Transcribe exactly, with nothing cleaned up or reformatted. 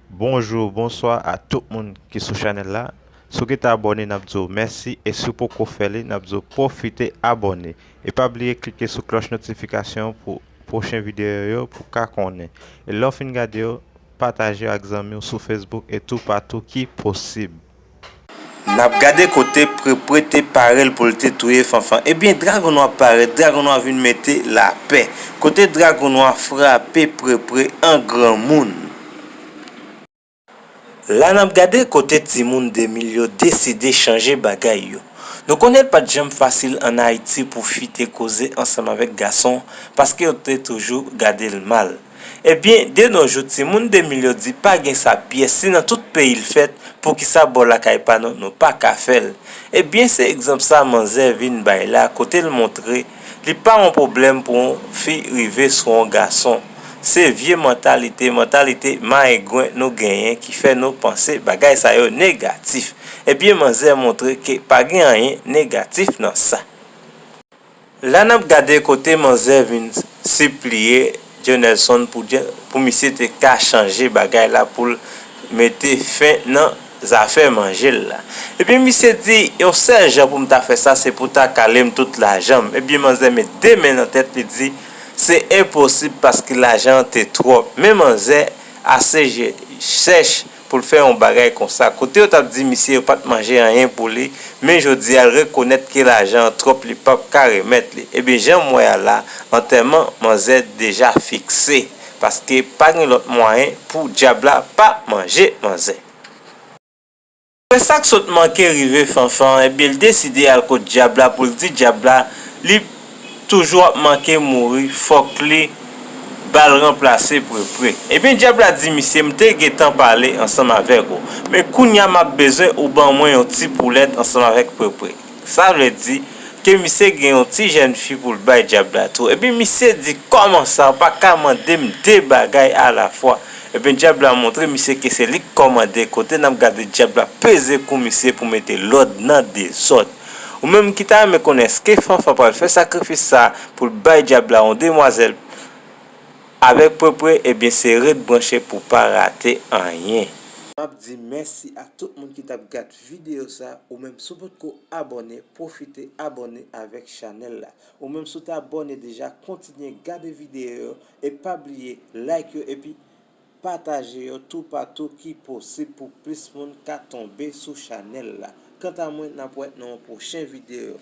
Bonjou, bonswa a tout moun ki sou chanèl la. Si w gentan abòne, n ap di w mèsi, e si w poko fè li, n ap di w pwofite abòne. E pa bliye klike sou klòch notifikasyon pou pwochen videyo yo pou w ka konnen. E lè w fin gade yo, pataje yo ak zanmi w sou Facebook e toupatou ki posib. N ap gade kote Prepre te pare l pou l te touye Fanfan. Ebyen, Dragon Nwa parèt, Dragon Nwa vin mete lapè. Kote Dragon Nwa frape Prepre an granmoun. La n ap gade kote timoun de mil yo deside chanje bagay yo. Nou konnen l pa t janm fasil ann Ayiti pou fi te koze ansanm avèk gason, paske yo te toujou gade l mal. Ebyen, de nos jours, timoun de mil yo di pa gen sa pyès, si nan tout peyi l fèt, poukisa bò lakay pa nou, nou pa ka fè l? Ebyen, se egzanp sa manzè vin bay la, kote l montre li pa yon pwoblèm pou yon fi rive sou yon gason. Se vye mantalite, mantalite mayengwen nou genyen ki fè nou panse bagay sa yo negatif. Ebyen, manzè montre ke pa gen anyen negatif nan sa. La n ap gade kote manzè vin sipliye Joe Nelson pou, pou misye te ka chanje bagay la, pou l mete fen nan zafè manje l la. Ebyen, misye di, yon sèl jan pou m ta fè sa, se pou ta kale m tout lajan m. Ebyen, manzè met de men nan tèt li, di, se enposib paske lajan an te twòp. Men manzè ase je sèch pou l fè yon bagay konsa. Kote yo t ap di misye yo pa t manje anyen pou li, men jodi a l rekonèt ke lajan an twòp, li p ap ka remèt li. Ebyen, jan m wè a la, antèman manzè deja fikse, paske pa gen lòt mwayen pou dyab la pa manje manzè. Apre sa k sot manke rive Fanfan, ebyen, l deside al kot dyab la pou l di dyab la li toujou ap manke mouri, fòk li ba l ranplase Prepre. Ebyen, dyab la di misye, m te gentan pale ansanm avèk ou, men kounye a m ap bezwen ou ban mwen yon ti poulèt ansanm avèk Prepre. Sa vle di ke misye gen yon ti jèn fi pou l bay dyab la tou. Ebyen, misye di, kòman sa, ou pa ka mande m de bagay alafwa? Ebyen, dyab la montre misye ke se li k kòmande, kote n ap gade dyab la peze kou misye pou mete lòd nan dezòd. Ou menm ki ta renmen konnen èske Fanfan pral fè sakrifis sa pou l bay dyab la yon demwazèl avèk Prepre, ebyen, se ret branche pou pa rate anyen. M ap di mèsi a tout moun ki t ap gad videyo sa, ou menm si w potko abòne, pwofite abòne avèk chanèl la. Ou menm si w te abòne deja, kontinye gade videyo yo e pa bliye like yo epi pataje yo toupatou ki posib pou plis moun ka tonbe sou chanèl la. Kanta mwen, n ap wè nan yon pwochen videyo.